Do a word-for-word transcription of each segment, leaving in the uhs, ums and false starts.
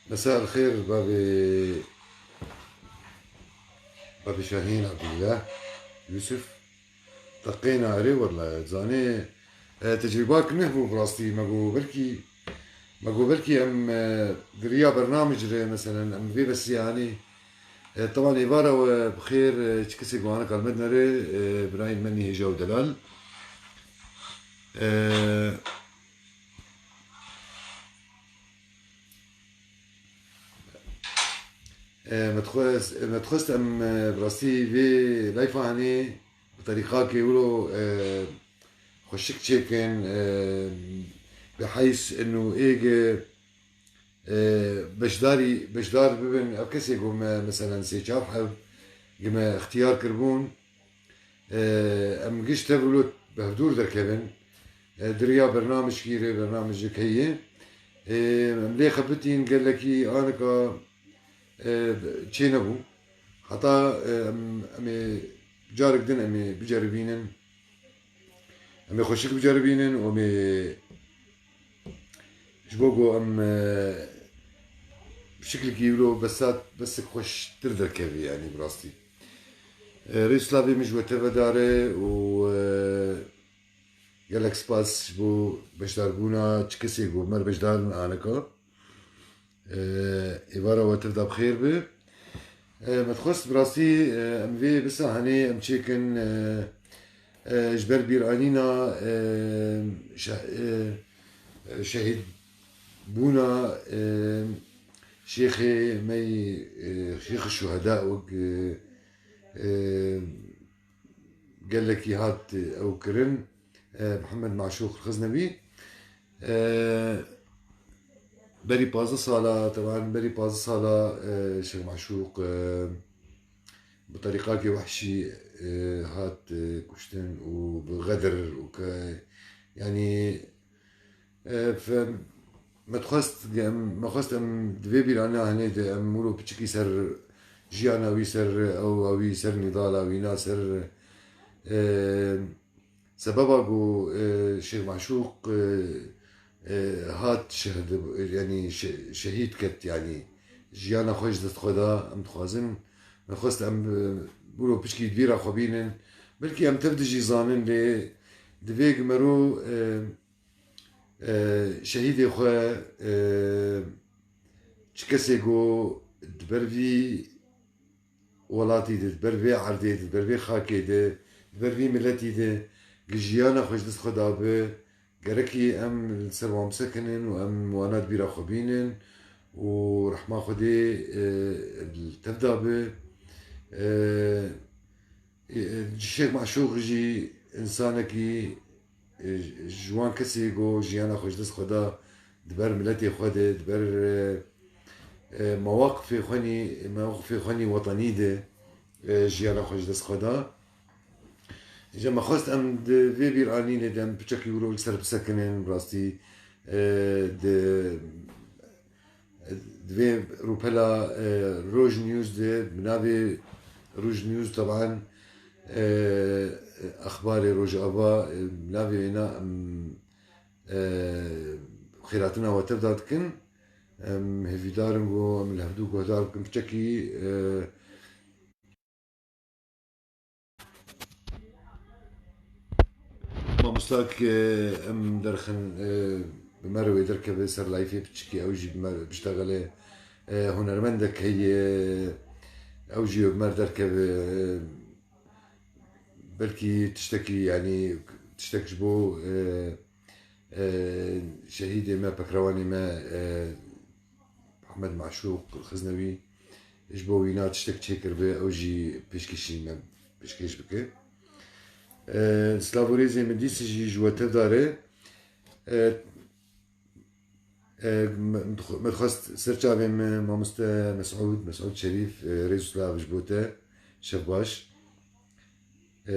Mesa el xêr, bavê, bavê Şahîn Abdullah Yusuf. Teqêna erê, wela zanê, e, tecrîbak neh bû bi rastî. Me got belkî, me got belkî em, e, di riya bernamij re, meselen, em vê besiyanê, e, tevan êvara we bi xêr, e, çi kesê guhana kalmet nere, e, birayên me nî hêja û delal. E, E, me dixwest, me dixwest em, e, bi rastî vê layfa hanê bi terîqakê wilo, e, xweşik çêkin, e, bi heys inu êge, e, beşdarî, beşdar bibin. Ev kesê ku me, meselen, sê çar heb gi me ixtiyar kiribûn, e, em giş tev wilo bi hevdûr derkevin. E, di riya bernamijkî rê, bernamijek heye. E, em lê xebitîn, gelekî anika, e, çênebû. Heta, e, em, em ê carek din em ê biceribînin. Em ê xweşik biceribînin û em ê ji bo ku em, e, bi şiklekî wilo besat, besik xweştir derkevî, yanî bi rastî. E, rê û silavê min ji we teve dare û, e, gelek spas ji bo beşdarbûna çi kesê ku me re beşdar in anika. E, êvara we tev de bi xêr be. E, me dixwest bi rastî, e, em vê bisa hanê em çêkin, e, e, ji ber bîranîna, e, şe-, e, şehîdbûna, e, şêxê me yî, e, şêxê şuheda wek, e, e, gelekî hat ew kirin, e, Mihemed Maşûq Xiznewî. E, berî pazdeh sala, teban berî pazdeh sala, e, Şêx Maşûq, e, bi terîqakê wehşî, e, hat, e, kuştin û bi xedir û ke, yanî, E, fe-, me dixwest, em, me xwest em di vê bîrana hinê de em wilo piçikî ser jiyana wî, ser ewa wî, ser nîdala wî, na ser, e, sebeba ku, e, Şêx Maşûq, e, e, hat şehid, yanî şe-, şehîd ket, yanî jiyana xwe ji dest xwe da, em dixwazin, me xwest em, e, wilo piçikî di bîra xwe bînin. Belkî em tev de jî zanin, lê divê ku mero, e, e, şehîdê xwe, e, çi kesê ku di ber vî welatî de, di ber vê erdê de, di ber vê xakê de, di ber vî miletî de, gi jiyana xwe ji dest xwe dabe, gerekî em li ser wan bisekinin û em wana di bîra xwe bînin û rehma Xwedê, e, li tev dabe. E, Şêx Maşûq jî însanekî, e, ji wan kesê ku jiyana xwe ji dest xwe da, di ber miletê xwe de, di ber, e, e, mewaqifê xwe nî, mewaqifê xwe nî wetenî de, e, jiyana xwe ji dest xwe da. Îca me xwest em di vê bîranînê de em piçekî wilo li ser bisekinin, rastî, e, di Di vê rûpela, e, Roj News de, bi navê Roj News, teban, e, exbarê Rojava, e, bi navê wêna em, e, xêratina we tev de dikin. Em hêvîdar in ku em li hevdû guhdar bikin. Piçekî, e, Mamosta ke em derxin, e, bi me re wê derkeve ser layfê piçikî, ew jî bi me re biştexile, e, hunermendek heye, ew jî bi me re derkeve, e, belkî tiştekî, yanî tiştek ji bo, e, e, şehîdê me, pekrewanê me, e, Mihemed Meşûq Xiznewî, ji bo wîna tiştek çêkiribe, ew jî pêşkêşî me pêşkêş bike. E, silav û rêzê min dîsê jî ji we tevdar e. E, E, me, me dixwest ser çavê me mamoste Mesûd, Mesûd Şerîf, e, rêz û silav ji bo te, şev baş. E,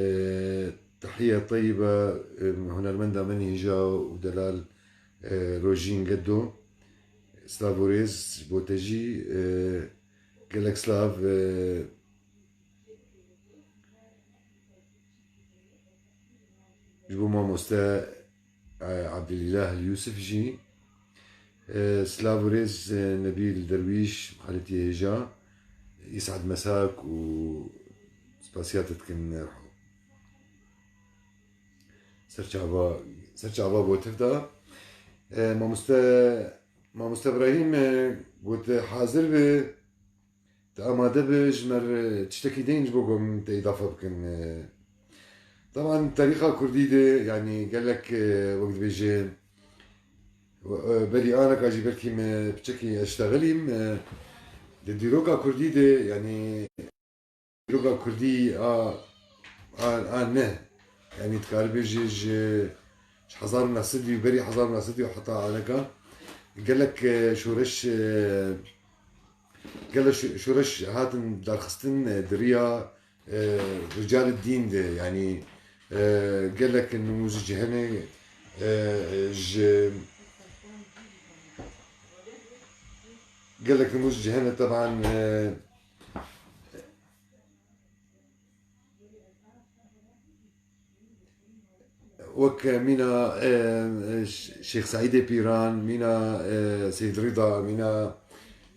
tehiye teyyibe, e, hunermenda min hêja û delal, e, Rojîn Geddo. Silav û rêz ji bo te jî, e, gelek silav, e, ji bo mamoste, e, Ebdulîlah Yûsif jî, e, silav û rêz, e, Nebîl Derwîş, xalîtî hêja, Îsad Mesak û spasiya te dikin, e, ser çava, ser çava bo tev da. E, mamoste, mamoste Ibrahîm, e, bo te hazir be. Tu amade be, ji me re tiştekî din ji bo ku em te îdafe bikin. E, teban tarîxa kurdî de, yanî gelek, e, wek dibêje, e, berî aneka jî belkî me piçekî ez ştexilîm, e, di dîroka kurdî de, yanî dîroka kurdî a, a, a ne. Yanî dikaribêje ji, ji hezar û neh sed û berî hezar û neh sed û heta aneka gelek, e, şoreş, e, Gelek şo-, şoreş hatin darxistin, e, di riya, e, ricalê dîn de, yanî, e, gelek nimûz cihene, e, ji, gelek nimûz cihene teban, e, Wek mîna, e, e, Ş-, Şêx Seîdê Pîran, mîna, e, Seyyid Rida, mîna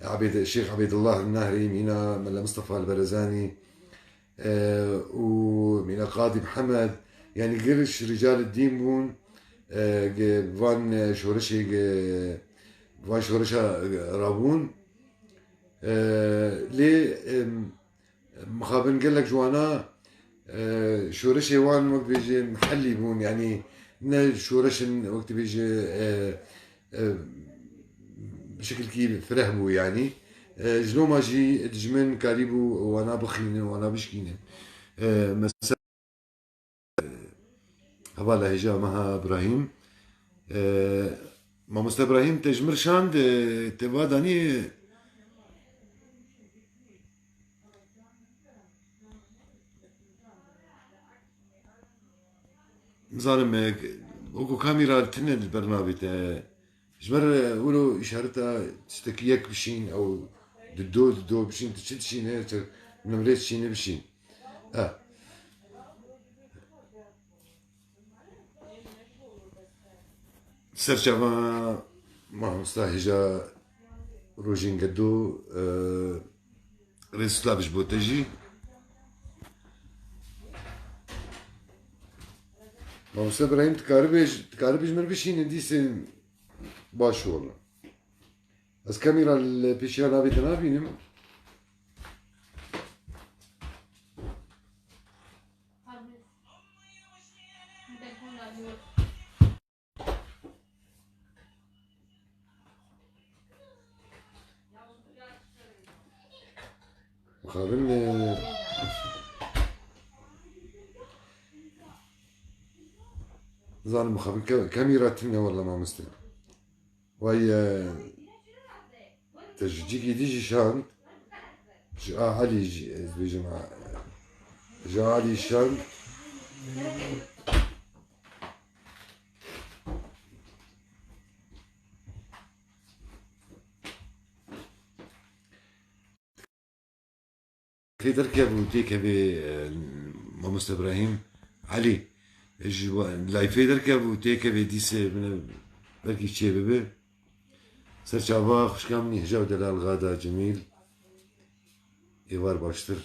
Ebêd-, Şêx Ebêdullah Nehrî, mîna Mela Mistefa Elberezanî, e, û mîna Qadî Mihemed, yanî giriş ricalê dîn bûn, e, ge-, van, e, şoreşê ge-, van şoreşa, e, rabûn. E, lê, em, Mixabin gelek ji wana, e, şoreşê wan wek dibêje mihellî bûn, yanî ne şoreşin wek dibêje, e, e, bi şekilkî fireh bû, yanî. E, ji loma jî dijmin karîbû wana bixînin, wana bişkînin. E, mesela, Hevala hêja meha Ibrahîm. E, Mamoste Ibrahîm, te ji mir şand, e, te va danî. Nizanim, e, wekî kamîra tune li ber navê te. Ji ber, e, wilo îşareta tiştekî yek bişîn, ew di do, di do bişîn, tu çi dişîne, tu nimrê dişîne bişîn. E. Serçava mamosta hêja Rojîn Gedo, e, rêz û silav ji bo te jî. Mamosta Ibrahîm, dikaribê ji, dikaribê ji min bişîne dîsê baş wala. Ez kamîra li pêşiya navê te nabînim. Mixabin, e, zanim mixabin ke-, kemî re tune walla mamoste. Vay, e, te ji cîkî dî jî şand. Ji a Elî jî, ez dibêjim, a, ji a Elî şand. Fê derkev û têkevê, e, Mamoste Ibrahîm Elî, ji wa-, layfê derkev û têkevê dîsê bine belkî çê bibe. Serçava xwişka min hêja û delal Gada Cemîl, êvar baştir.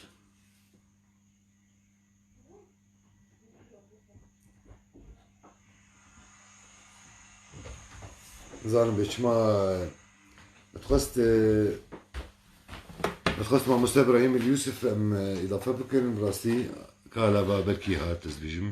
Nizanim bê çima, min dixwest, min dixwest mamoste Ibrahîm Yûsif em îdafe bikin, bi rastî ka lava belkî hat, ez dibêjim.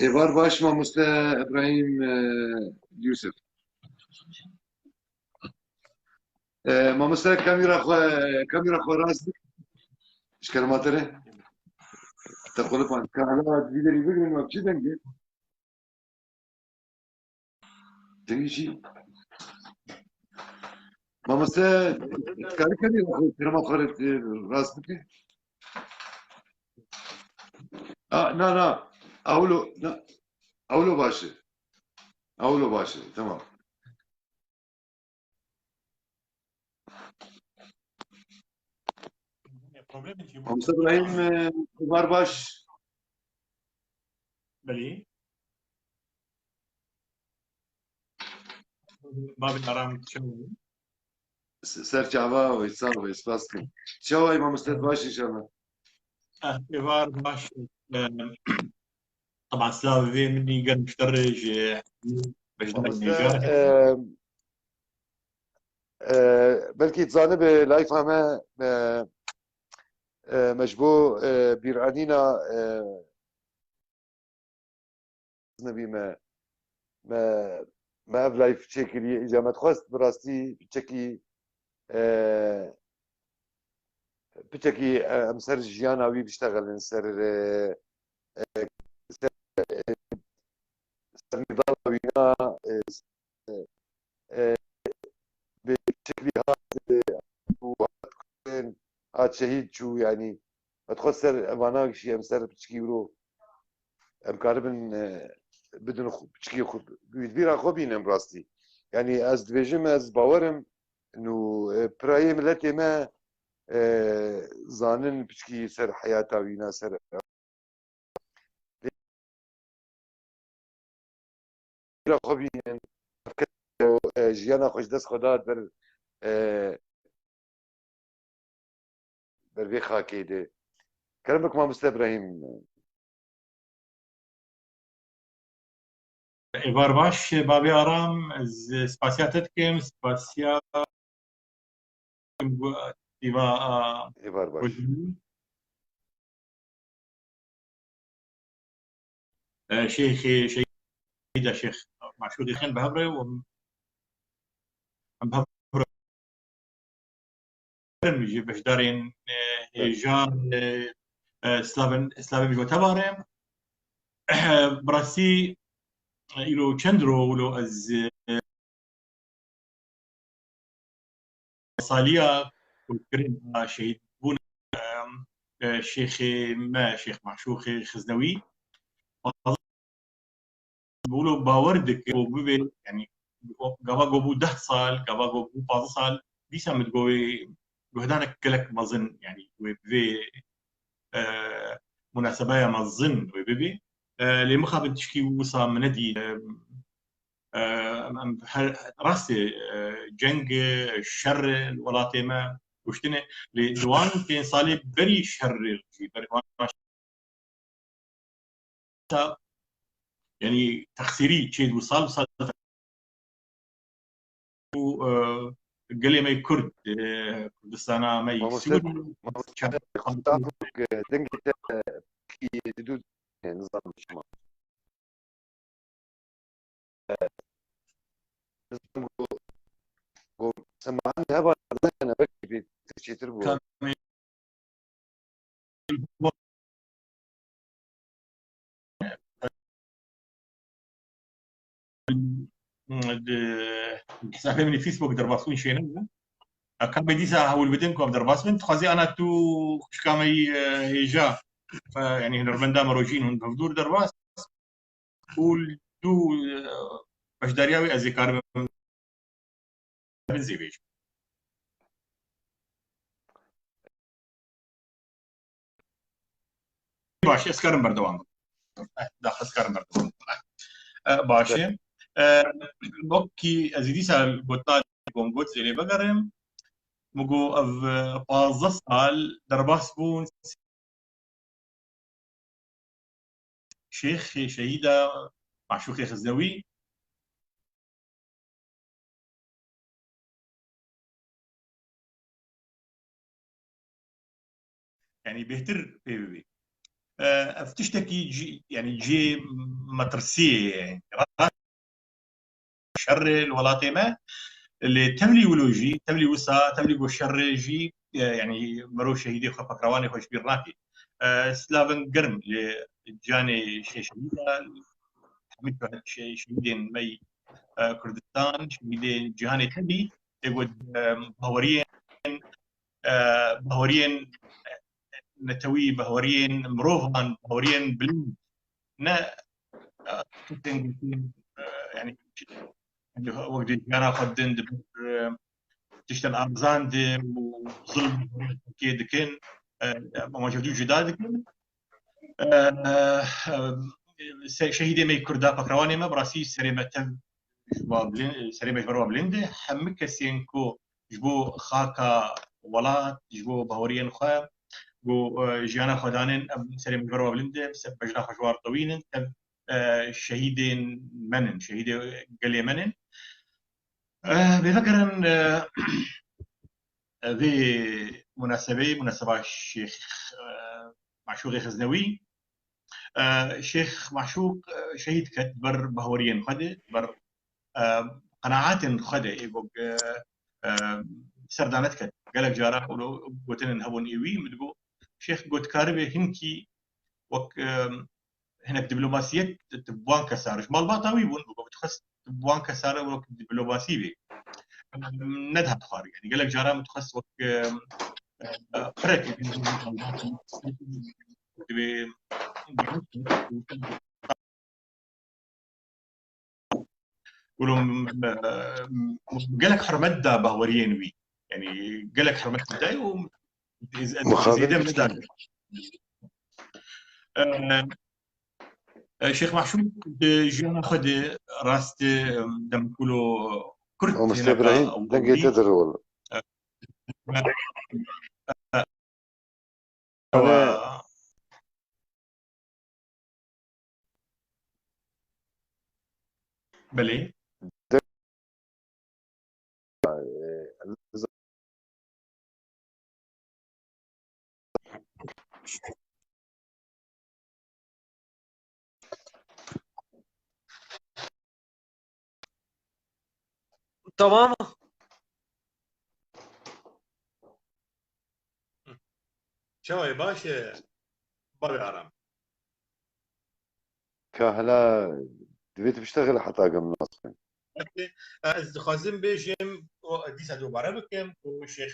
Êvar baş, mamoste Îbrahîm, e, Yûsif. E, mamoste, kamera xwe, kamera xwe rast bik. Ji kerema te re. Te xwe li pan. Ka hala vî derî bigrin, me çi dengê? Dengê çi? Mamoste, dikarî kamera xwe, kerema xwe re, e, rast bike? A, na, na. Ewlo, na. Ewlo baş e. Ewlo baş e. Tamam. Problemê çi bû? Mamoste Îbrahîm, e, êvar baş. Belê. Babê Aram çawa? S-, ser çava wê, sağ wê, spas kim. Çawa yî mamoste, baş inşallah. Eh, êvar baş. Eh, Taban silavê vê min î germ ji te re ji beşdarên Mamoste, hêja. E, e, belkî dizanibe layfa me, e, e, me ji bo, e, bîranîna, e, nebî me, me, me ev layf çêkiriye. Îca me dixwest bi rastî piçekî, e, piçekî, e, em ser jiyana wî biştexelin, ser, e, e, ser, e, ser nîdala wîna, e, e, bi şeklî hat, e, û hat, hat şehîd çû, yanî, me dixwest ser vana jî em ser piçkî wiro em karibin, e, bidin xwe, piçkî xwe, wî di bîra xwe bînin rastî. Yanî ez dibêjim, ez bawer im, nû, e, pirayê miletê me, e, zanin piçkî ser heyata wîna, ser xwe bînin, e, jiyana xwe ji dest xwe da ber, e, ber vê xakê de. Kerem bik mamoste Îbrahîm. Êvar baş, babê Aram, ez spasiya te dikim, spasiya Eva, a, Êvar baş. Rojî. E, Şêxê, Şehîda Şêx Maşûdê xin bi hev re û em bi hev re ji beşdarên, e, hêja, e, e, slavên, slavên ji we tevare. Bi rastî, e, îro çend ro wilo ez, e, saliya kurdkirin a şehîdbûn, e, e, şêxê me, Şêx Maşûxê Xiznewî. Wilo bawer dike ku bibe, yanî, o, gava ku bû deh sal, gava ku bû pazdeh sal, dîsa min digot wê guhdanek gelek mezin, yanî, wê bi vê, e, munasebeya mezin wê bibe. E, lê mixabin tişkî wisa min nedî. E, e, em, em her, rast e, e, ceng e, şer e li welatê me, kuştin e. Lê di wan pênc salê berî şer e jî, berî wan yanî texsîrî çêdibû sal bi sal û, e, gelê me Kurd, e, Kurdistana me yê Mamoste, Sûrî, mamoste, çar dengê te kî didu, nizanim çima. Nizanim ku, ku semaen heva ne, belkî bê çêtir bû. Kamê di hesabê min ê Facebook derbasbûn şêne. Kamê dîsa hewl bidin ku ev derbas bin. Dixwazî ana tu xwişka me yî, e, hêja, e, yanî hunermenda me rojîn hûn bi hevdû re derbas. Û li dû, e, beşdariya wê ez ê karibim bin zêvêj. Baş, ez karim berdewam bikim. Eh, dax, ez karim berdewam bikim. Eh, baş e. Eh, wekî ez ê dîsa gotina ku min got, zêrê vegerim. Min got, ev, eh, pazdeh sal derbas bûn. Şêxê Şehîda Maşûqê Xiznewî. yanî bêhtir pê bibê. E, ev tiştekî cî, yanî cihê metirsiyê ye. Şerê li welatê me, lê tevlî wilo jî, tevlî wisa, tevlî go şerê jî, e, yanî mero şehîdê xwe, pekrewanê xwe ji bîr nake. E, slavên germ li canê şê şehîda, hemî şehîdên me yî, e, Kurdistan, şehîdên cîhanê tevî, tê got, e, baweriyên, e, baweriyên netewî, baweriyên mirovan, baweriyên bilind, ne, e, kesên gotin, e, yanî, wek di jiyana xwe din, di ber, e, tiştên erzan de û zilm Tirkiyê dikin, e, ama ji dû cuda dikin. E, e, se-, şehîdê me yî Kurda, pekrewanê me, bi rastî serê me tev ji wa bilind, serê me ji ber wa bilind e. Hemû kesên ku ji bo xaka welat, ji bo baweriyên xwe, ku, e, jiyana xwe danên, em serê min ji ber wa bilind e, ser bejna xwe ji war dewînin, em, e, şehîdên me nin, şehîdê gelê me nin. E, bê vekirin, e, vê munasebeyê, munaseba Şêx, e, Maşûqê Xiznewî, E, Şêx Maşûq, e, şehîd ket ber baweriyên xwe de, ber, e, qenaetên xwe de, ê got, e, e, serdane diket. Gelek cara wilo gotinên hebûn ê wî, min digot, Şêx got, karibe hinkî wek, e, hinek diplomasiyek tu bi wan kesa re. Ji malbata wî bûn, min got, dixwest tu bi wan kesa re wek diplomasî bê. Nedihat xwar. Yanî gelek cara min dixwest wek, e, e, pirek divê Wilo, e, gelek hurmet da baweriyên wî. Yanî gelek hurmet da û ez, ez, ez zêde min neda. E, e, Şêx Mahşûd di jiyana xwe de rast, e, dem ku lo kurt Mamoste hineka Ibrahîm, dengê te dirol. E, e, Ana Belê. Tamam. Çawa ye, baş e? Bavê Aram. Ka hela divê tu biştexile heta gem nas be. Belkî, e, ez dixwazim bêjim, û dîsa dubare bikim ku Şêx,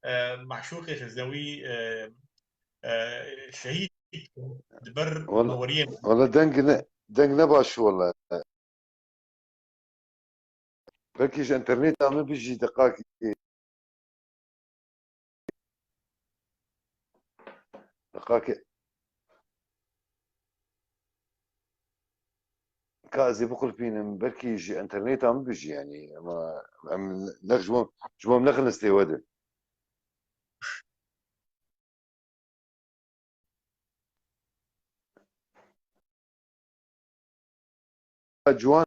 e, Maşûqê Xizewî, e, e, şehîd di ber Wala, baweriyên wala deng ne, deng ne baş wala. Belkî ji interneta min bijî deqakê. Deqakê. Ka ez ê biqulpînim, belkî ji interneta min bijî, yanî, ema em nex ji wan, ji wan nexin listê we de. Ciwan.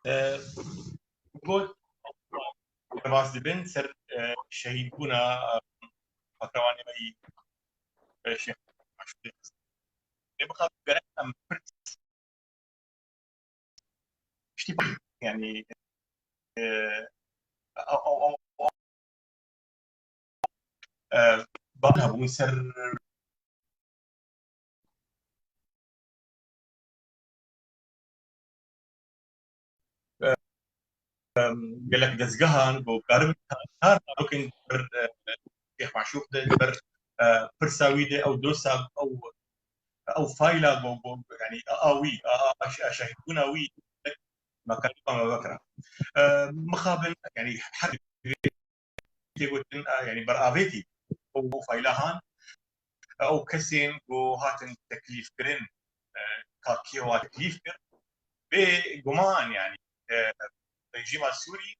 E, got, derbas dibin ser, e, şehîdbûna, e, pakrewanê me yî, e, Şêx Maşûqê Xizewî. Lê mixabin gerek em pirs Tiştî, yanî, e, ew, ew, ew, ew, e, bang hebûn ser, e, em, gelek dezgehan ku karibin kar nakin ber, e, Şêx Maşûq de, ber, e, pirsa wî de, ew dosa, ew, ew fayla ku, ku, yanî, a, a wî, a, a, a şe-, a şehîdbûna wî, me kariba me vekira. E, mixabin, yanî, her tê gotin, e, yanî, beravêtî ew fayla han, ew kesên ku hatin teklîfkirin, e, kakiyê wan teklîf kir. Bê guman, yanî, e, rejîma Sûrî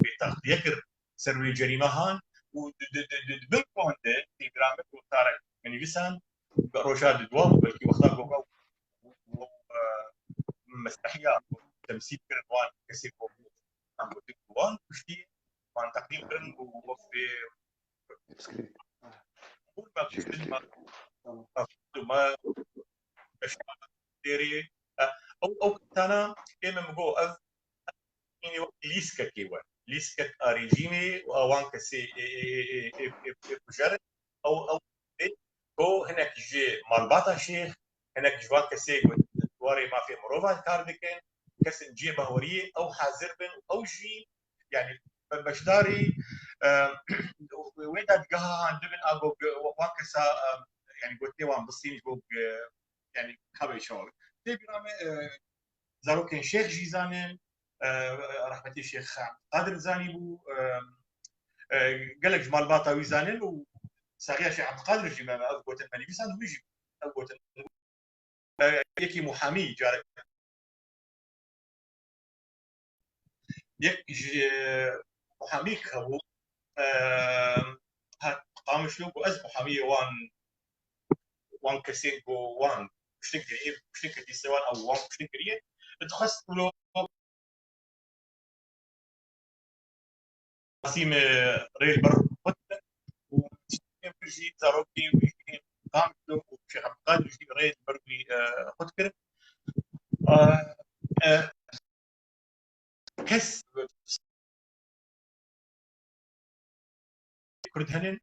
bê texliye kir ser wê cerîmehan û di, di, di, di, di bin kon de Têbîra min gotarek min nivîsan, roja di dua bû, belkî wexta goga û, û, e, mesrehiya temsîl kirin wan kesê ku em gotin ku wan kuştî, wan teqdîm kirin û wek bê hûn me kuştin, me, me, me, me, dêrê, e, ew, ew kesana ê min got, ev, hînî wek lîskekê we. Lîskek a rejîmê û a wan kesê ê, ê, ê, ê, ê, ê, ê kujerin. Ew, ew ê ku hinek ji malbata şêx, hinek ji wan kesê ku di warê mafê mirovan kar dikin, kesên cihê bahweriyê, ew hazir bin û ew jî, yanî, be-, beşdarî, e, wê dadgeha han dibin, a ku wan kesa, e, yanî, gotinê wan bistîn, ji bo, e, yanî, kabê şawir. Tê bîra me, e, zarokên şêx jî zanin, e, rehmetî Şêx Abdulkadir zanîbû, e, e, gelek ji malbata wî zanin û saxiya Şêx Abdulkadir jî me, me ev gotin me nivîsand, wî jî ev gotin. E, yekî muhamî carek, yek ji muhamî hebû, e, ha, Qamişlo ku ez muhamiyê wan, wan kesên ku wan kuştin kiriye, kuştin kiriye, wan ew wan kuştin kiriye, dixwest ku Qasîm, e, rê li ber xwe dikin û tiştê pir jî zarokê wî jî Qamişlo û Şêx Ebdulkadir jî rê li ber wî, e, xwe dikirin. E, e, kes Kurd henin,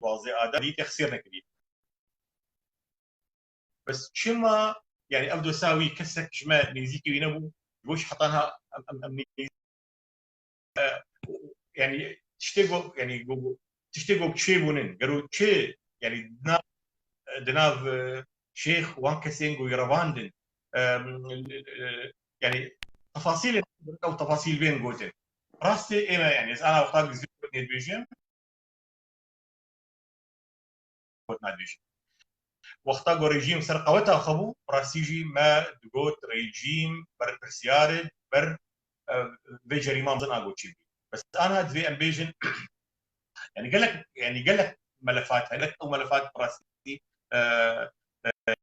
wazê adalî texsîr nekiriye. Bes çima, yani ev dosa wî kesek ji me nêzîkî wî nebû, ji bo ji heta niha em, em, em nêzî-, e, yani tiştê go, yani go, go, tiştê go çêbûnin, gero çi, yani di nav, di nav, e, şêx wan kesên go revandin, e, e, yani tefasîlên ew tefasîl bên gotin. Rastê ême, yani ez ana wexta gizî nêdibêjim. Gotina dibêjin. Wexta ku rejîm ser qeweta xwe bû, bi rastî jî me digot rejîm berpirsiyar e ber, e, vê cerîma mezin a ku çêbû. Bes ana divê em bêjin, yani gelek, yani gelek melefat hene, ew melefat bi rastî, e, e,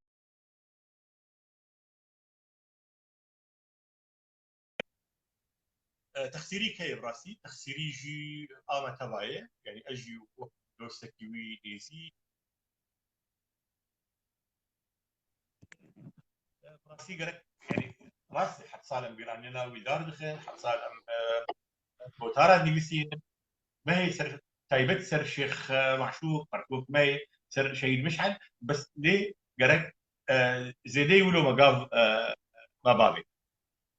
E, texsîrî keyê bi rastî, texsîrî jî a me teva ye. Yani ez jî wek dostekî wî nêzî. E, bi rastî gerek, yani rast e, heft sal em bîranîna wî dar dixin, heft sal em, e, gotara nivîsînin. Me hê ser, taybet ser Şêx, e, Maşûq, Kerkûk me hê ser Şehîd Miş'el, bes lê gerek, e, zêdeyî wilo me gav, e, me bavê.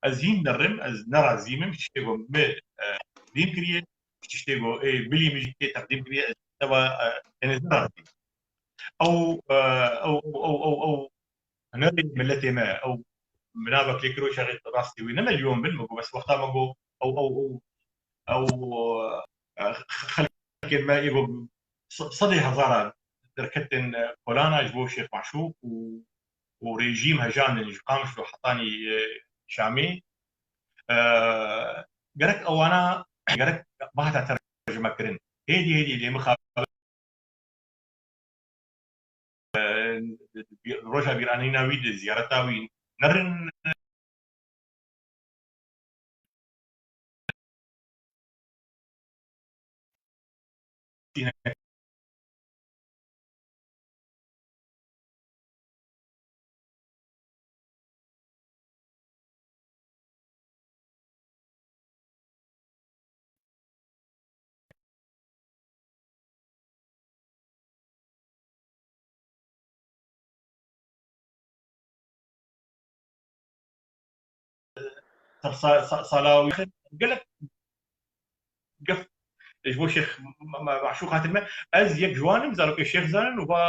Ez hîn nerim, ez nerazî me, tiştê ku me, e, teqdîm kiriye, tiştê ku ê bilî min jî tê teqdîm kiriye, ez teva, e, henêz nerazî. Ew, e, ew, ew, ew, ew, ew hunerê miletê me, ew bi navek lê kiro şerê rastî wî ne melyon bin, me got, bes wexta me got, ew, ew, ew, ew, e, xelkên me ê got se-, sedê hezaran derketin, e, kolana ji bo Şêx Maşûq û, û rejîm hejandin ji Qamişlo hetanî, e, Şamê. E, gerek ewana, gerek bihata tercime kirin. Hêdî hêdî lê mixabin, e, roja bîranîna wî di ziyareta wî nerin. Ser sa-, sa-, sala wî gelek gef ji bo Şêx Ma-, Ma-, Maşûq hatin me. Ez yek ji wan im, zarokê Şêx zanin û va,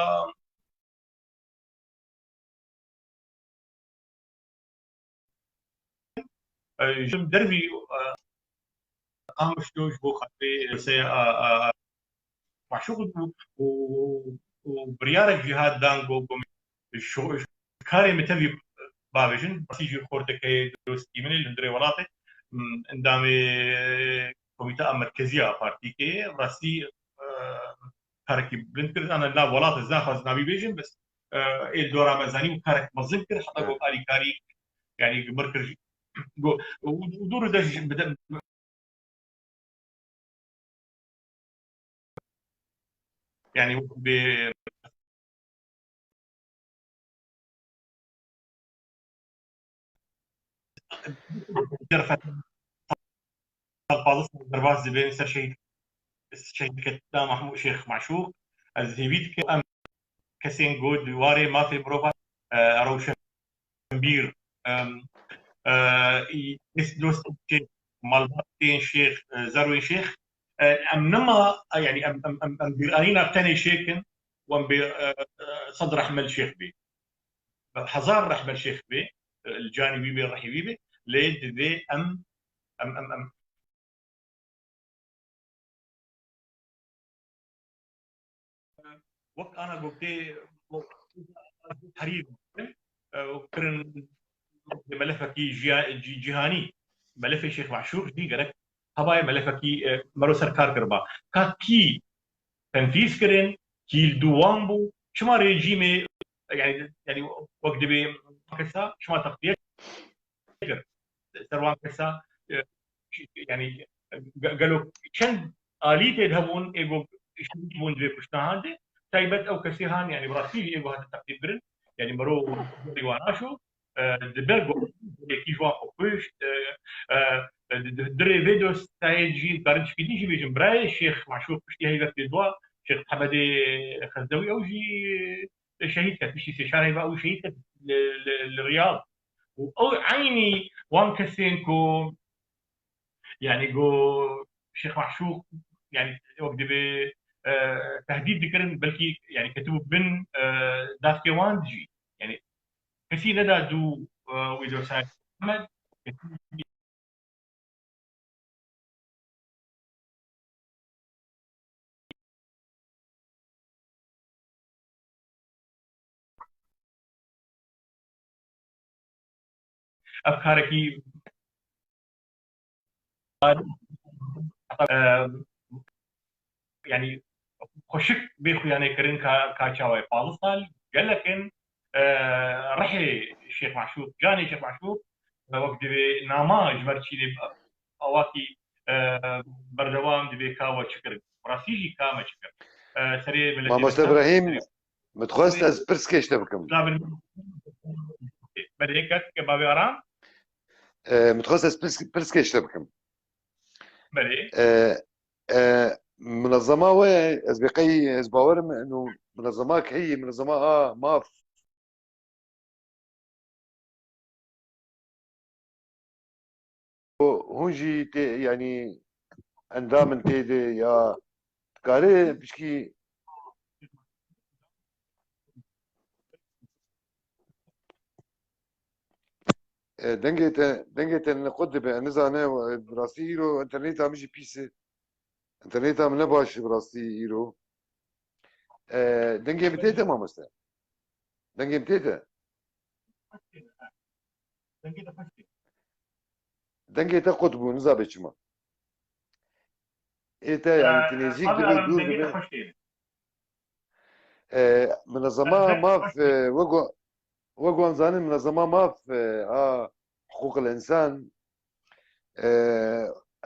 e, ji dervî, e, Qamişlo ji bo xatirê, e, se-, a, a, a, Maşûq û, û, û biryarek jî hat dan ku, ku şo-, karê min tevî bavêjin, rastî jî xortekeyê dostî min ê li hundirê welatê. Hmm, endamê Komîteya Merkezî ya Partîkê, rastî, e, karekî bilind kir. Ana nav welatê ez naxwazim navî bêjim, bes, e, ê li dora me zanî û karek mezin kir, heta got alîkarî, yanî mir kir jî. Got, û, û dûr de jî bide, yanî wek bê Palis derbas dibê ser şehîd, şehîdkirina Mahmûd Şêx Maşûq. Ez hêvî dikim em kesên ku di warê mafê mirovan, e, rewşenbîr, em, e, î-, dost, dost şêx, malbatên şêx, e, zaroyê şêx, e, em nema, e, yanî em, em, em, em bîranîna tenê şêx in, û em bê, e, e, sed rehme li şêx bê. Hezar rehme li şêx bê, e, li canî wî bê, rehî wî bê, lê divê em, em, em, em, wek ana goktê herî, e, kirin melefekî jiya-, cî-, cîhanî, melefê Şêx Maşûq jî gerek hebayê melefekî, e, mero ser kar kiriba. Ka kî tenfîz kirin, kî li dû wan bû, çima rejîmê, yanî, yanî wek dibê kesa, çima textiye kir ser wan kesa, e, yanî ge-, gelo çend alî tê de hebûn, ê ku şehîd bûn di vê kuştina han de, taybet ew kesê han, yanî bi rastî jî ê ku hatin teqdîm kirin, yanî mero wan naşo, e, dibe ku yekî ji wan xwe kuşt, e, e, di, di, di rê vê dostayê jî dikarin tişkî din jî bêjin, birayê Şêx Maşûq piştî heyvek tê dua, Şêx Hemedê Xezdewî ew jî şehîd ket, piştî sê çar heyva ew şehîd ket li, li, li Riyad. Û ew eynî wan kesên ku, yanî ku Şêx Maşûq, yanî wek dibê, e, tehdîd dikirin, belkî, yanî ketibû bin, e, davkê wan jî. Yanî kesî neda dû, e, wî dostayê Hemedê. Ev karekî, e, yanî xweşik bê xuyanê kirin ka, ka çawa ye. Pazdeh sal gelek in, e, rihê Şêx Maşûq, canê Şêx Maşûq, e, wek divê nama ji ber çînê awakî, e, berdewam dibê ka we çi kir. Rastî jî ka me çi kir. E, serê miletê Mamoste Birahîm, min dixwest ez pirskê ji te bikim. Belê, kek, ke bavê Aram? E, min dixwest ez pirs-, pirskê ji te bikim. Belê. E, e, Minezema we, ez bê qey, ez bawerim, eno minezema heye, minezema a maf. Hûn jî tê, yanî endam in tê de ya dikare pişkî E, dengê te, dengê te niqut dibe. Nizane, e, bi rastî îro înterneta min jî pîs e. Înterneta min ne baş e bi rastî îro. E, dengê min tê te mamoste? Dengê min tê te? Dengê te qut bû, nizabe çima. Ê te, yanî, tu nêzîk dibe, dûr dibe. E, minezema maf, e, wek wa-, wek wan zanin minezema maf, e, a hiqûqil însan, e,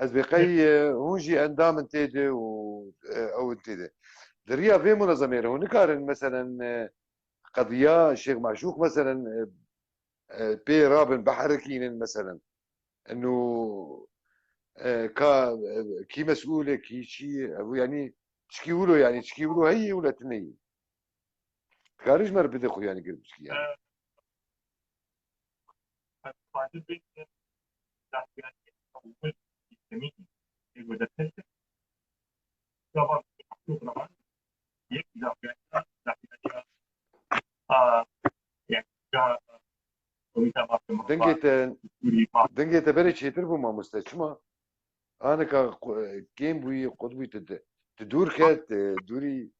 ez bê qey, e, hûn jî endam in tê de û, e, ew in tê de. Di riya vê minezemê re hûn nikarin, meselen, e, qediya Şêx Maşûq, meselen, e, e, pê rabin, biherikînin, meselen. Eno, e, ka, e, kî mesûl e, kî çi ye? Ev, yanî, çikî wilo, yanî, çikî wilo heye, wilo tune ye? Dikarî ji me re bide xwe, yanî, gir bişkî, yanî. Dengê te, dengê te berê çêtir bû mamoste, çima? Anika qu-, kêm bûyî, qut bûyî tu di-, Tu dûr ket, e, dûrî,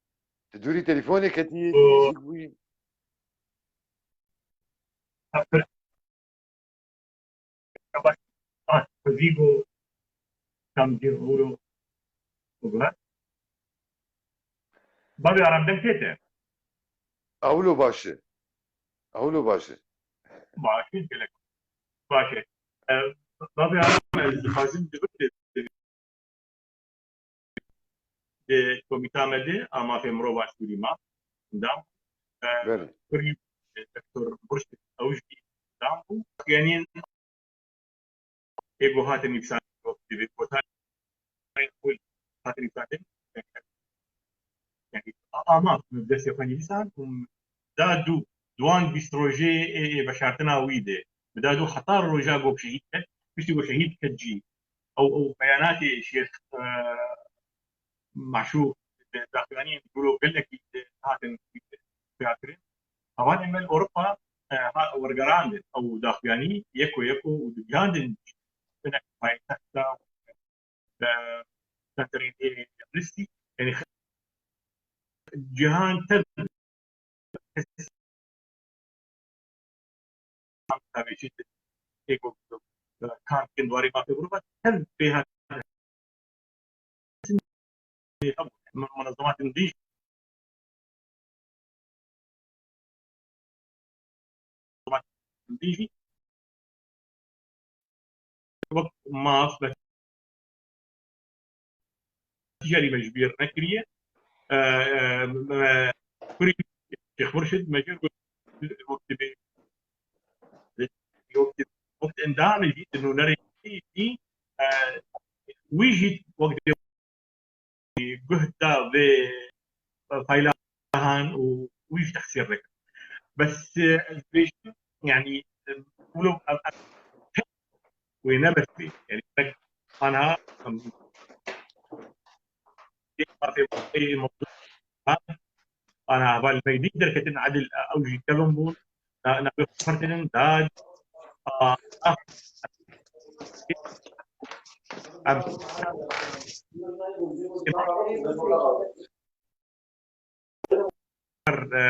tu dûrî telefonê ketiyê, tu O- nêzîk bûyî. Vigo, tam di euro. Bavê Aram, deng tê te? Ewlo baş e. Ewlo baş e. Baş e, gelek. Baş e. E, Bavê Aram, ez dixwazim di vir de di komîta me de a mafê mirov a Sûrî ma endam. E, Belê. Kurî, e, Doktor Murşid ew jî endam bû. Yanî ê ku hatin nivîsandin, gotanên xwe hatin nivîsandin. Yanî a-, ama destê xwe nivîsand û da dû, di wan bîst rojê ê, ê veşartina wî de, bi da dû heta roja ku şehîd ket, piştî ku şehîd ket jî, ew, ew beyanatê Şêx, e, Maşûq, daxuyaniyên guro gelekî hatin xuyakirin. Hevalên me li Ewropa, e, ha-, wergerandin ew daxuyanî yeko yeko û digihandin hinek paytexta, e, senterên ê listî. Yanî, cîhan tev Kan kin warê mafê mirovan tev pê hatin munezematên din jî, munezematên din jî wek maf, me tîjarî me ji bîr nekiriye. E, e, me kurî Şêx Murşid me jê got, wek dibê, wek dibê, wek endamê jî, di nûnerê jî, e, wî jî wek dibê guh da vê fayla han û wî jî texsîr dikin. Bes, e, ez dibêjim, yanî, e, wilo, e, e, wê nebestî, yanî, tek anha, em, ê mafê, ê mewdu, ha, ana heval me dî derketin edil, ew jî kevin bûn, na, na, xwe xurtinin, da, a, a, em, e,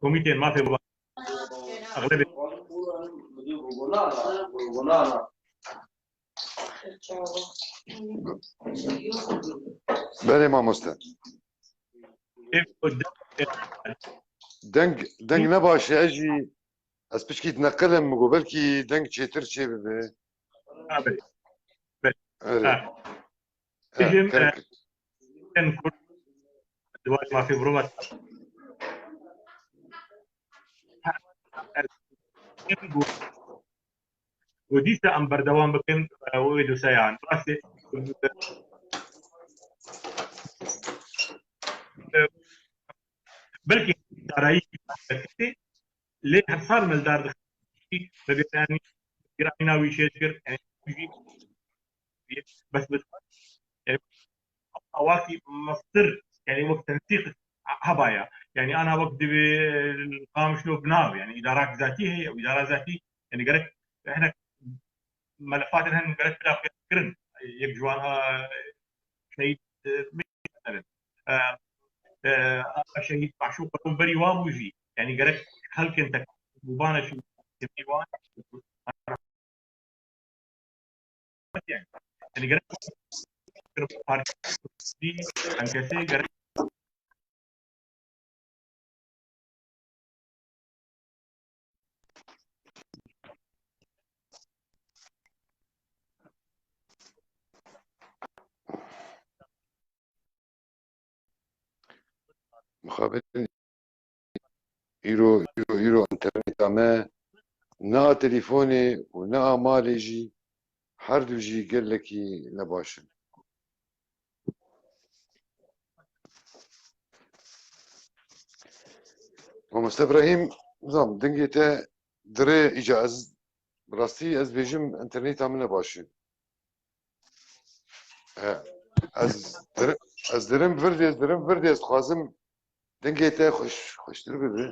Komîteyên mafê mirovan exlebê Belê mamoste. Deng, deng ne baş e, ez jî, ez piçkî dineqilim, min got belkî deng çêtir çê bibe. Ha, belê. Belê. Erê. Ha. Ha, Bêjim, kerem e, kir. Em kurd di warê mafê mirovan, û dîsa em berdewam bikin, e, wê doseyan. Rastî, e, belkî darayî lê her sal me li dar dixist, me bêranî, bîranîna wî çê dikir, yanî, wî jî bes bi, yanî, awakî mestir, yanî, wek tensîq hebaya. Yanî, ana wek divê Qamişlo bi nav, yanî, îdarak zatî heye, ew îdara zatî, yanî, gerek hinek melefatên henin gerek bida xuyakirin. Yek ji wan, a, şehîd, e, e, e, şehîd Maşûq berî wan bû jî. Yanî gerek xelkên tek bûbane jî wan. Yanî gerek partî, em kesê gerek Mixabin îro, îro, îro înterneta me ne a telefonê û ne a malê jî, her du jî gelekî nebaş in. Mamoste Ibrahîm, nizam, dingê te dirê îca ez, bi rastî ez bêjim înterneta min ne baş e. He. Ez dir-, ez dirim virdê, ez dirim virdê, ez dixwazim dingê te xweş, xweştir bibe.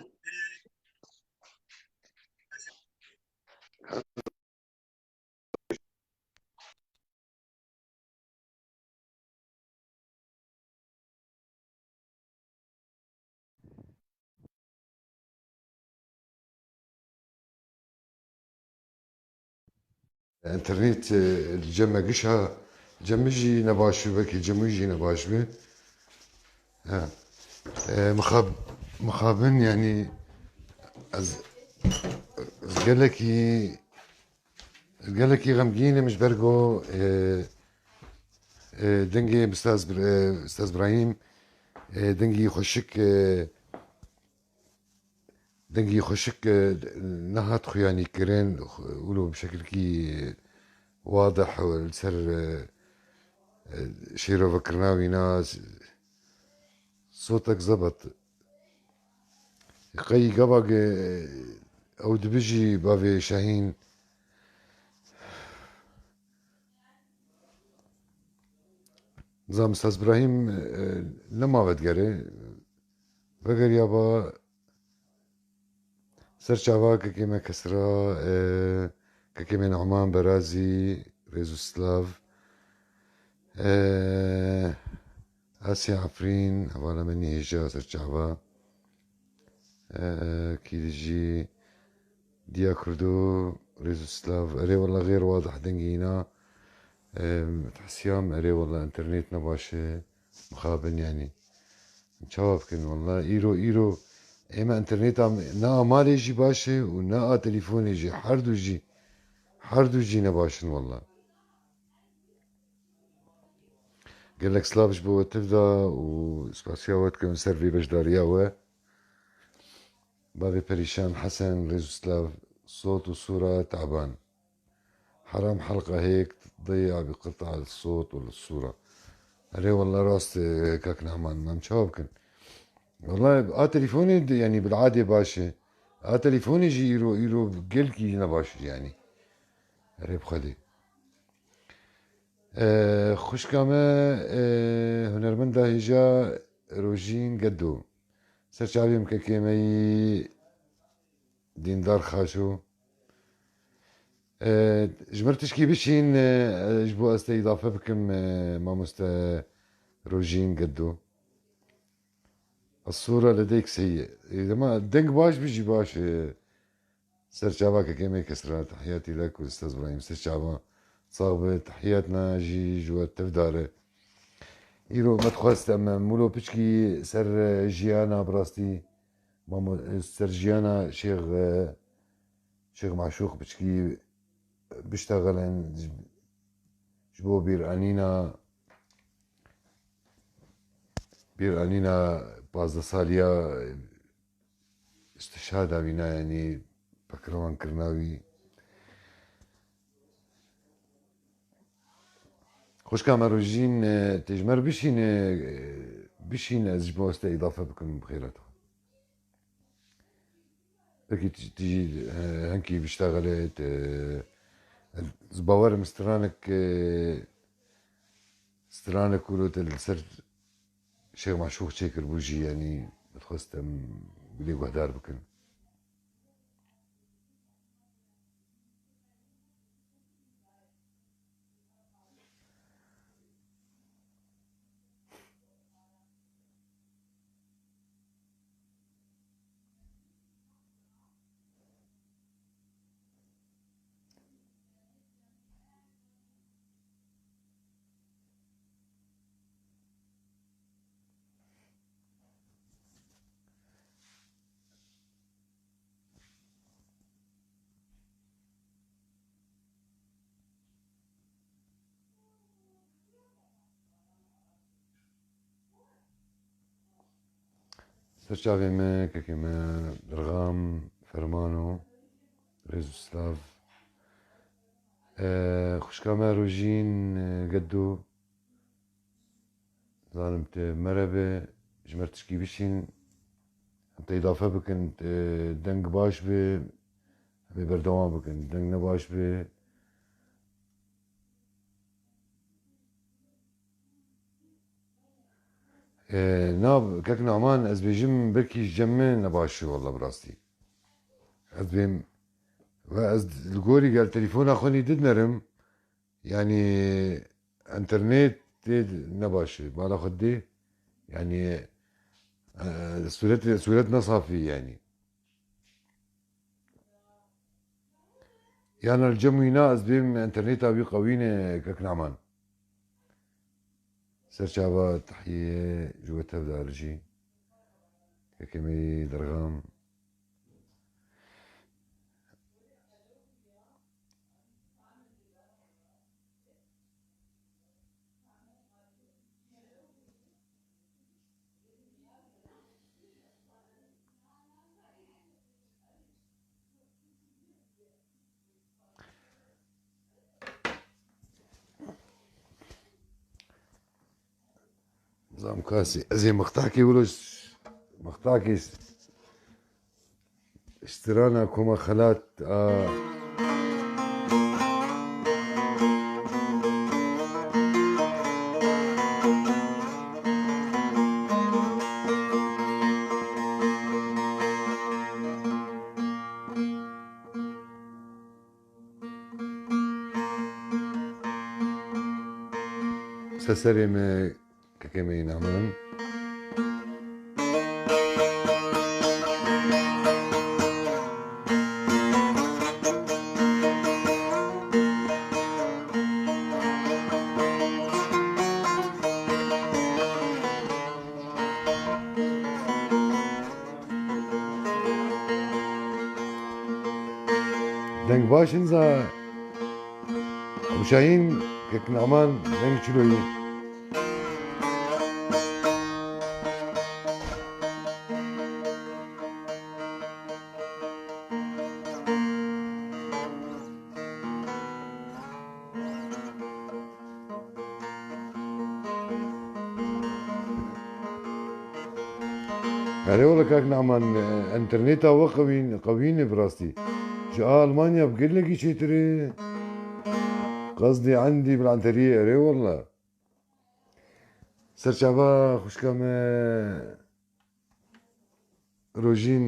Înternet, e, li cem me giş ha, cem min jî nebaş bû, belkî cem wî jî nebaş bû. Ha. E, mixab-, mixabin, yanî ez, ez gelekî, ez gelekî xemgîn im ji ber ku, e, e, dengê Ustaz Bir-, e, Ustaz Birahîm, e, dengî xweşik, e, Dengî xweşik, e, nehat xuyanîkirin, xu-, wilo bi şekilkî wadih li ser, e, e, şêrovekirina wî na s-, sotek zebit. Qey gava ge-, ew dibijî bavê Şahîn. Nizam Ustaz Birahîm, e, nema vedigere. Vegeriya ba Ser çava kekê me Kesra, e, kekê me Numan Berazî, rêz û silav. E, Asya Efrîn, hevala me nî hêja ser çava. E, kî dijî Diya Kurdo, rêz û silav. Erê wela xêr wadih dengî îna. E, Hesiyam, erê wela înternet ne baş e. Mixabin yanî. Çawa bikin wela? Îro, îro ê me înterneta ne a malê jî baş e û ne a telîfonê jî. Her du jî, her du jî ne baş in wela. Gelek silav ji bo we tiv da û spasiya we dikim ser vê beşdariya we. Bavê Perîşan Hesen, rêz û silav, sot û sûra taban. Heram helqa hêk diya bi qita sot û sûra. Erê wela rast e, kak Naman, em çawa bikin? Wela a telîfonê de, yanî bil'adê baş e. A telîfonê jî îro, îro gelkî ne baş e yanî. Erê bi Xwedê. E, xwişka me, e, hunermenda hêja Rojîn Geddo. Ser çavê min kekê me yî Dîndar Xaşo. E, ji mir tişkî bişîn, e, ji bo ez te îdafe bikim, e, mamoste Rojîn Geddo. Esûra li dêk seyî. E, dema deng baş bi jî baş, e, ser çava kekê me Kesra, tehiyatî lek û Ustaz Birahîm ser çava. Sax bi, tehiyatna jî ji we tevdar e. Îro me dixwest em mûlo piçkî ser, e, jiyana bi rastî. Mamo-, ser jiyana Şêx, e, Şêx Maşûq piçkî biştexilin ji, ji bo bîranîna, bîranîna pazdeh saliya istişhada wî na, yanî pekrewankirina wî. Xwişka me Rojîn, e, tê ji me re bişîne, e, bişîne, ez ji bo ez te îdafe bikim bi xêra te. Belkî tu, tu jî, e, hinkî biştexile, te, ez bawer im stranek, e, stranek ku te li ser Şêx Maşûq çêkiribû jî, yanî dixwest em bilê guhdar bikin. Ser çavê me, kekê me, Dirxam, Fermano, rêz û silav. E, xwişka me Rojîn, e, Geddo, zanim te merebe, ji me re tişkî bişîn, em te îdafe bikin, e, deng baş be, em ê berdewam bikin. Deng ne baş be, E, na, kek Naman, ez bêjim, belkî ji cem min nebaş e, wela bi rastî. Ez bêm, ve ez li gorî gel telefona xwe nî didinerim, yanî, internet tê nebaş e, bala xwe dê, yanî, e, sûret, sûret ne safî, yanî. Yan li cem wîna ez bêm interneta wî qewîne kek Naman. Serçava tehiyê ji we tevdar jî. Kekê me yî derxam. Zam kasî, ez ê mixtakê wilo, mixtakê strana koma xelat a. Seserê me, kekê me înamin. Deng baş in za Hemşahîn kek Naman deng çilo yî. Erê wele kak Naman, e, interneta we qewîn, qewîn e bi rastî. Ji Almanya bi gelekî çêtir e. Qezdî endî bi lanteriyê erê wele. Serçava xwişka me. Rojîn,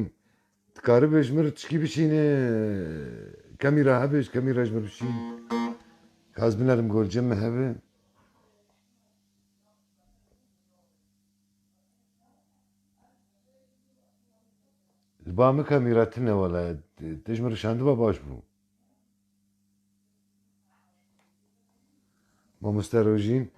dikaribe ji mir tişkî bişîne, kemî re hebe, ji kemî re ji mir bişîn. Ka ez binerim gol cem me hebe. Li ba min kemî re tune wele, tu ji mir şandiba baş bû. Mamoste Rojîn.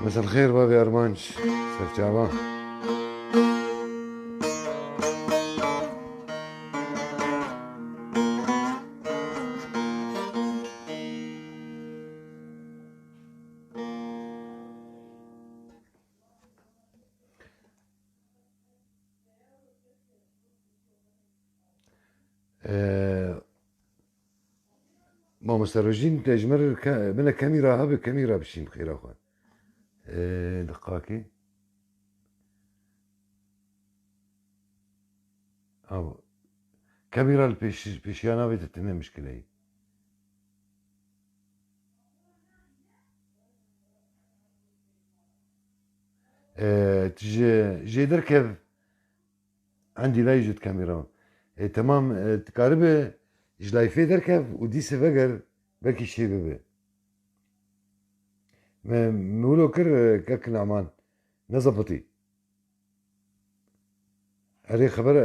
Mesel xêr bavê Armanc, serçava. Ee, Mamoste Rojîn, te ji mir ke-, bine kemî re habe, kemî re bişîn xêra xwe. Ee, diqakê. Aw. Kemî re li pêş-, pêşiya navê te tine mişkileyî. Ee, tu ji, jê derkev, endî lay jû dikemî re. Ê, temam, e, dikaribe ji layfê derkev û dîse veger belkî şê bibe. Me, me wilo kir, e, kek Naman. Nezebitî. Erê xebera,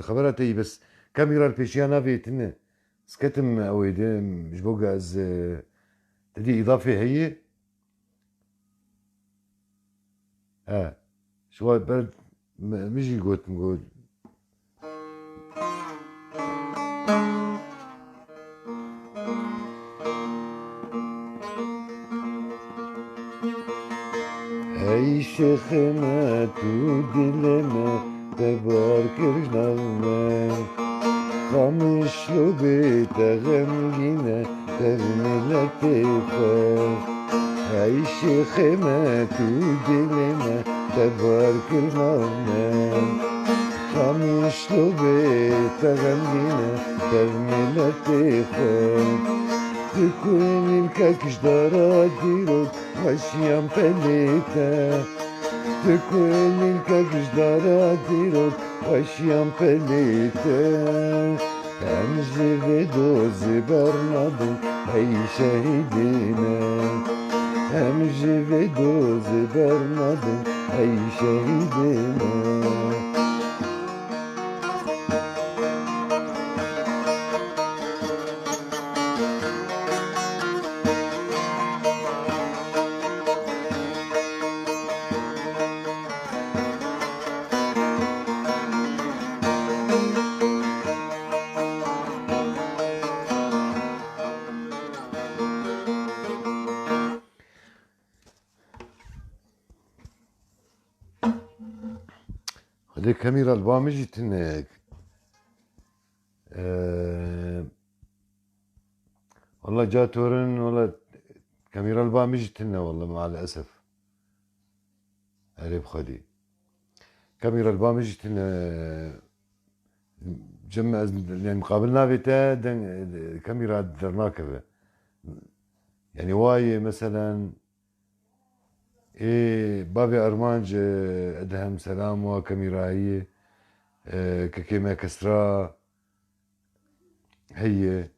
xebera te yî bes. Kemî re pêşiya navê tine. Sketim ew ê de, ji bo ge ez, e, te dî îdafê heye. He. Şiwa ber mi, mi jî got, min got. Hey şêxê me, tu dilê me, te bar kir nav me. Qamişlo bê te xemgîn e, te miletê xwe. Hey şêxê me, tu dilê me, te bar kir nav me. Qamişlo bê te xemgîn e, tev miletê xwe. Tu ku nîlkek ji dara dîrok weşiyan pelê te. Tu ku nîlkek ji dara dîrok weşiyan pelê te. Em ji vê dozê bernadin, hey şehîdê me. Em ji vê dozê bernadin, hey şehîdê me. Xwedê kemîra li ba min jî tune. Ee, Walla ca torin, walla kemîra li ba min jî tune, walla maalesef. Erê bi Xwedê. Kemîra li ba min jî tune. Cem ez, yani, muqabil navê te deng, kemîra dernakeve. Yani, wayê, meselen, ê, bavê Armanc, e, Edhem, selam, wa kemîrayê, e, kekê me Kesra, heye,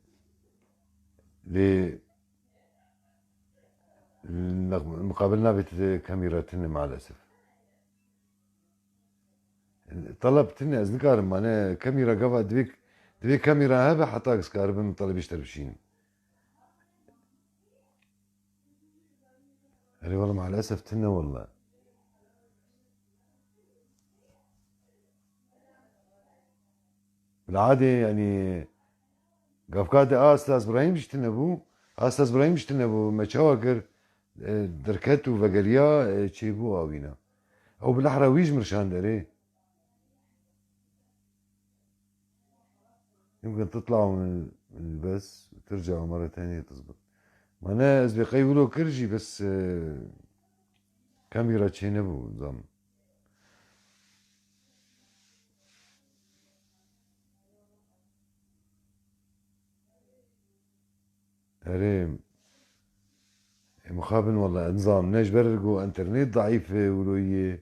lê, kemîra tune maalesef. Teleb tune, ez nikarim, mane kemîra gava divê, divê kemîra hebe heta ez karibim telebê ji te bişînim. Erê wele maalesef tune wele. Bila adê, yanî, gavka de a Staz Brahîm jî tune bû. A Staz Brahîm jî tune bû. Me çawa kir? E, derket û vegeriya, e, çêbû awîna. Ew bilahra wî ji min şand erê. يمكن تطلعوا من البث وترجعوا مرة تانية تزبط. معناها ez vê qey wilo kir jî bes, e, kamera çênebû, zam. Erê, e, mixabin wele, nizam, ne ji ber ku enternet daîf e, wilo yê,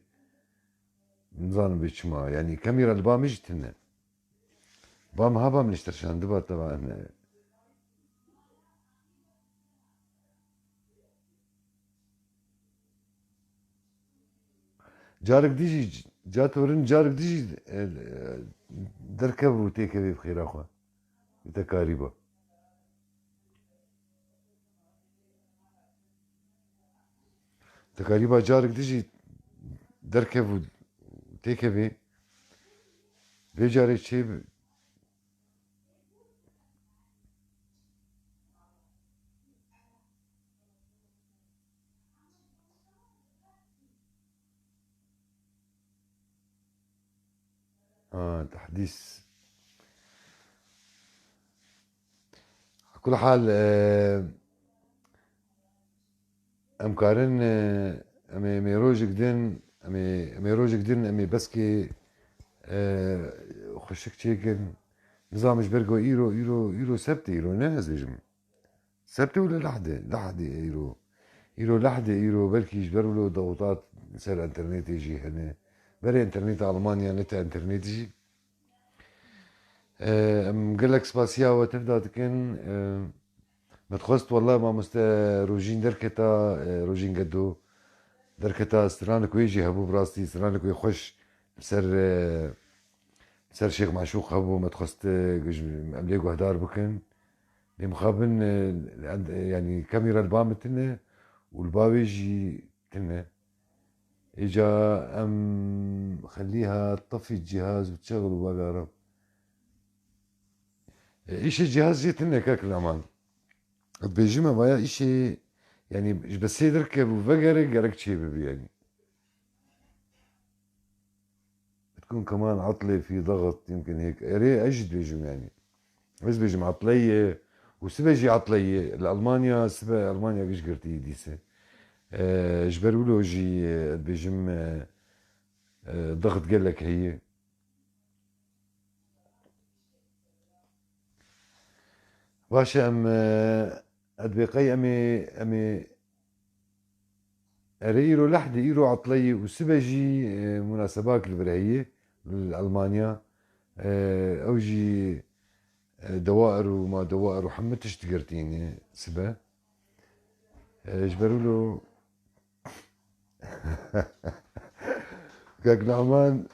nizanim bê çima, yanî kamera li ba min jî tune. Ba min ha ba min ji te şandiba te va ne. Carek dijî, ca torin carek dijî, e, e, derkev û têkevê bi xêra xwe. Bi te karîba. Te karîba carek dijî derkev û têkevê. Vê carê çê bi-, Ha, tehdîs. Kul hal, e, em karin, e, em ê, em ê rojek din, em ê, em ê rojek din, em ê beskê, e, xweşik çêkin. Nizam ji ber ku îro, îro, îro sebtê îro, ne ez bêjim. Sebtê wile lehdê, lehdê îro. Îro lehdê îro, belkî ji ber wilo dewtat ser enternetê jî hene. Berê enterneta Almanya, ne te enternetê jî. E, em gelek spasiya we tev de dikin. E, me dixwest, wele mamoste Rojîn derketa, e, Rojîn Gedo derketa, stranek wê jî hebû, bi rastî stranek wê xweş li ser, e, li ser Şêx Maşûq hebû, me dixwest, e, em lê guhdar bikin. Lê mixabin, e, end-, e, yanî kamera li ba min tune û li ba wê jî tune. Îca em xelîha tefî cihaz û çexil û bavê Arab. E, îşê cihaz jî tune kek Leman. Ez bêjime vaya îşê, yanî ji be sê derkev û vegere gerek çê bibe yanî. بتكون كمان عطلة في ضغط يمكن هيك. Erê, ez jî dibêjim yani. Ez dibêjim etleye û sibe jî etleye. Li Almanya sibe Almanya giş girtî dîse. E, ji ber wilo jî, e, dibêjim, e, e, ضغط gelek heye. Baş e, em, e, edbê qey em ê, em ê, erê îro lehd e, îro etleyî û sibe jî, e, munasebak li vir heye, li Elmanya. E, ew jî, e, dewair û ma dewair û hemû tişt digirtîne sibe. E, ji ber wilo Kak Numan,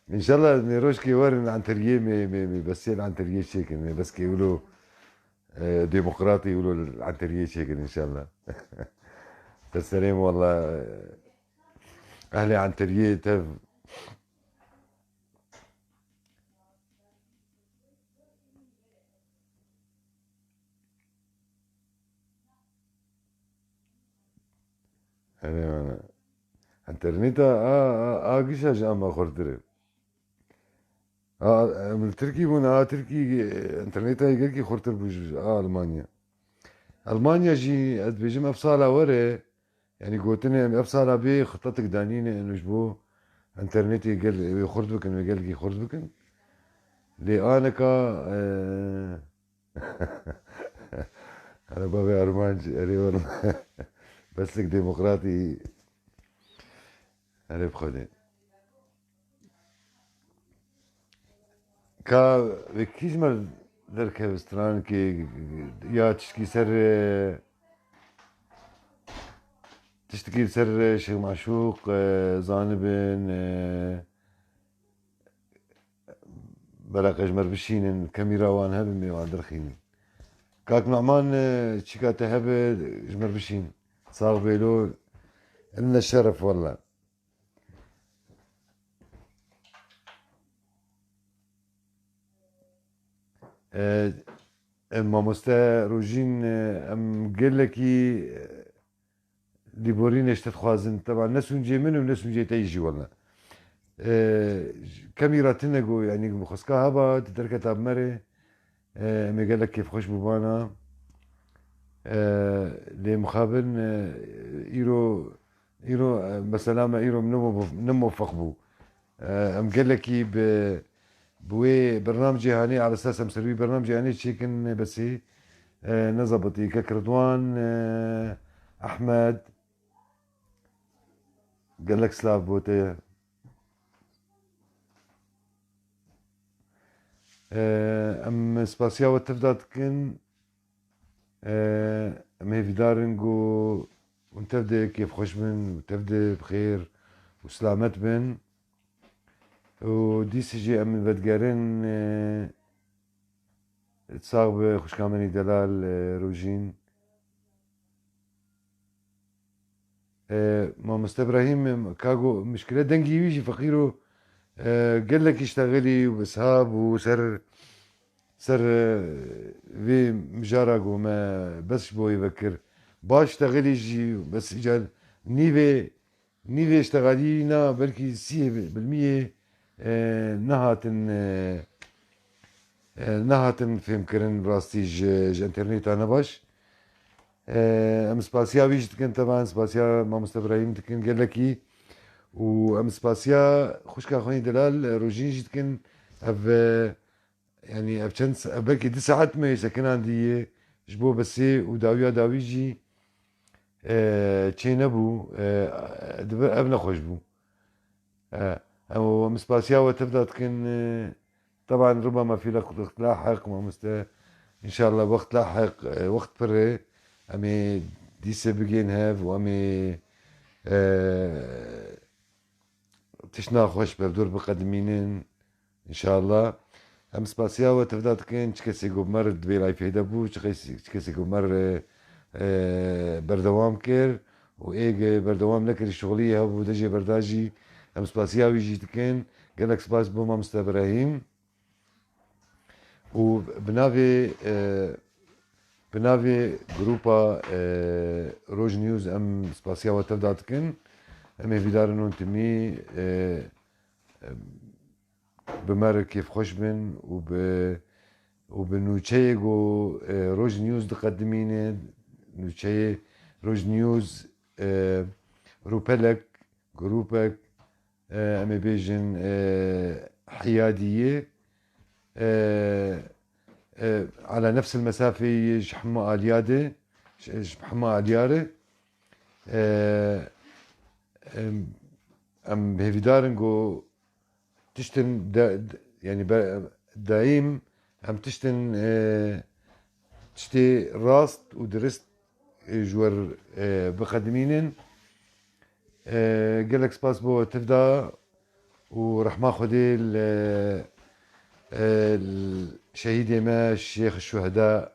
înşallah nêrojkê werin Enteriyê me, me, me besê li Enteriyê çêkin, me beskê wilo, e, demokratî wilo li Enteriyê çêkin înşallah. Te serê me walla, e, ehlê Enteriyê tev. Erê, wala. Enterneta a, a, a gişa ji ama xurtir e. A, em li Tirkî bûn, a Tirkî, enterneta yê gelkî xurtir bû ji a Almanya. Almanya jî, ez dibêjim, ev sala were, yanî gotinê em ev sala bê xitetik danîne û ji bo enternetê gel, wê xurt bikin, wê gelkî xurt bikin. Lê aneka, e, Hele bavê Armanc, erê wala. Beslek demokratî. Erê bi Xwedê. Ka wekî ji me derkeve strankê ya tiştkî ser, e, tiştkî ser, e, Şêx Maşûq, e, zanibin, e, Bela qe ji me re bişînin, kemîra wan hebe, em ê wan derxînin. Kak Numan, e, çîka te hebe, ji me re bişîn. Sax bê lo, eline şeref walla. E, e, mamoste Rojîn, e, em gelekî, e, lîborînê ji te dixwazin. Teba ne sûncê min û ne sûncê te yî jî wele. E, kemî re tune got, yanî xwezka heba, di derketa bi me re, e, em ê gelek kêfxweş bibana. E, lê mixabin, e, îro, îro, e, mesela me îro ne muwef-, ne muwefeq bû. E, em gelekî bi, bi wê bernamecê hanê, ala esas em ser wî bernamecê hanê çêkin, e, besê, e, nezabitî. Kek Ridwan, e, Ehmed, gelek silav bo te. E, em spasiya we tev de dikin. E, em hêvîdar in ku hûn tev de kêfxweş bin û tev de bi xêr û silamet bin. Û dîsî jî em vedigerin, e, sax bi xwişka min î delal, e, Rojîn. E, Mamoste Ibrahîm, e, ka got, mişkile dengî wî jî feqîr o, e, gelekî ştexilî û bishab û ser, ser, e, vê mijara got me bes ji bo wê vekir. Baş ştexilî jî bes îcar nîvê, nîvê ştexalî na belkî sîyê bilmiyê, e, nehatin, e, e, nehatin fêmkirin rastî ji, ji înterneta ne baş. E, em spasiya wî jî dikin, teban spasiya Mamoste Ibrahîm dikin gelekî. Û em spasiya xwişka xwe yê delal, e, Rojîn jî dikin. Ev, e, yanî ev çend sa-, ev belkî du saet me sekinandî ji bo besê û dawiya dawî jî, e, çê nebû. E, dibe ev nexweş bû. E, em, em spasiya we tev de dikin, e, teban rubama fî lek wextlahiq, mamoste. Înşallah wextlahiq, e, wext pir e. Em ê dîse bigên hev û em ê, e, tişt naxweş berdor biqedimînin. Înşallah. Em spasiya we tev de dikin, çi kesê ku bi me re di vê layfê de bû, çi kesê, çi kesê ku bi me re, e, berdewam kir û ê ge berdewam nekir, şixulî hebû, de jê berda jî, em spasiya wî jî dikin. Gelek spas bo Mamoste Ibrahîm. Û bi navê, e, bi navê grupa, e, Roj News em spasiya we tev de dikin. Em hêvîdar in hûn timî, e, e, bi me re kêfxweş bin û bi, û bi nûçeyê ku, e, Roj News diqedimîne, nûçeyê Roj News, e, rûpelek, grûpek, e, em ê bêjin, e, hiyadiyê, e, e, ala nefsil mesafeyê ji hema aliya de, ji, ji hema aliya re, e, em, em hêvîdar in ku tiştin de, de, yanî be, daîm em tiştin, e, tiştê rast û dirist, e, ji wer, e, biqedimînin. E, gelek spas bo we tiv da û rehma Xwedê li, e, li şehîdê me Şêx Şuheda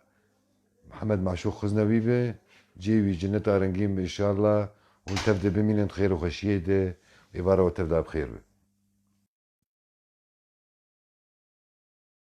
Mihemed Maşûq Xiznewî be, cihê wî ceneta rengîn be înşallah. Hûn tev de bimînin di xêr û xweşiyê de, êvara we tev da bi xêr be.